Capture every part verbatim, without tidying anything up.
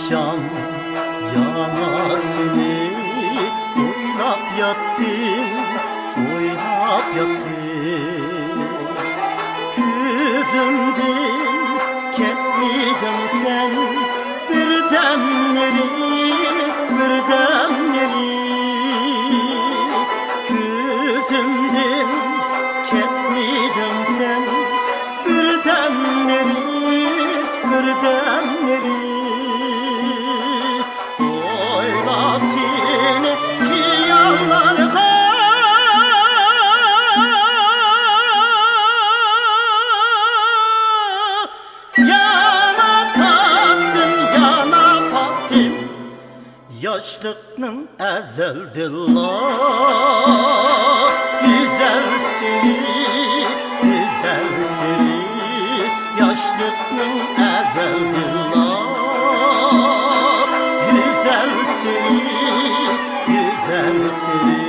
جان يانا سېنى ئويلاپ ياتتىم، ئويلاپ ياتتىم. كۆزۈمدىن كەتمىدىڭ سەن بىردەملىرى، بىردەملىرى. كۆزۈمدىن كەتمىدىڭ سەن بىردەملىرى، بىردەملىرى. ئويلاپ سېنى خىياللارغا يانا پاتتىم، يانا پاتتىم. ياشلىقنىڭ ئەزەلدىنلا گۈزەل سىرى، گۈزەل سىرى. ياشلىقنىڭ ئەزەلدىنلا گۈزەل سىرى، گۈزەل سىرى.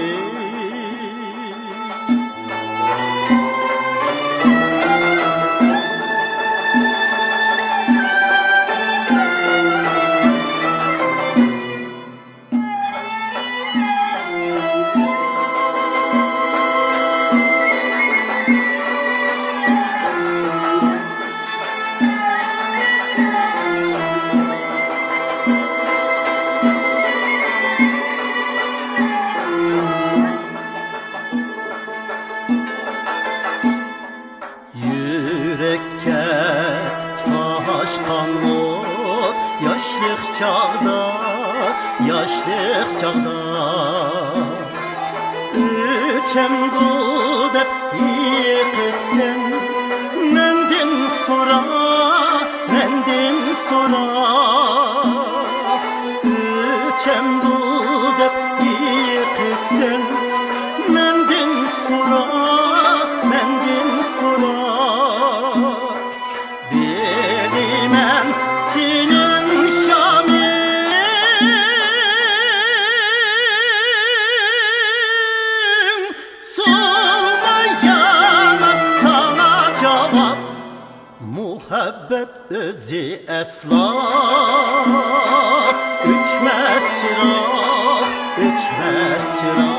يۈرەككە تۇتاشقان ئوت ياشلىق چاغدا، ياشلىق چاغدا. ئۆچەمدۇ دەپ يېقىپسەن مەندىن سورا، مەندىن سورا. ئۆچەمدۇ دەپ يېقىپسەن مەندىن سورا، مەندىن سورا. بىلىمەن سېنىڭ شامىڭ سولماي يانار ساڭا جاۋاب. مۇھەببەت ئۆزى ئەسلا ئۆچمەس چىراغ، ئۆچمەس چىراغ.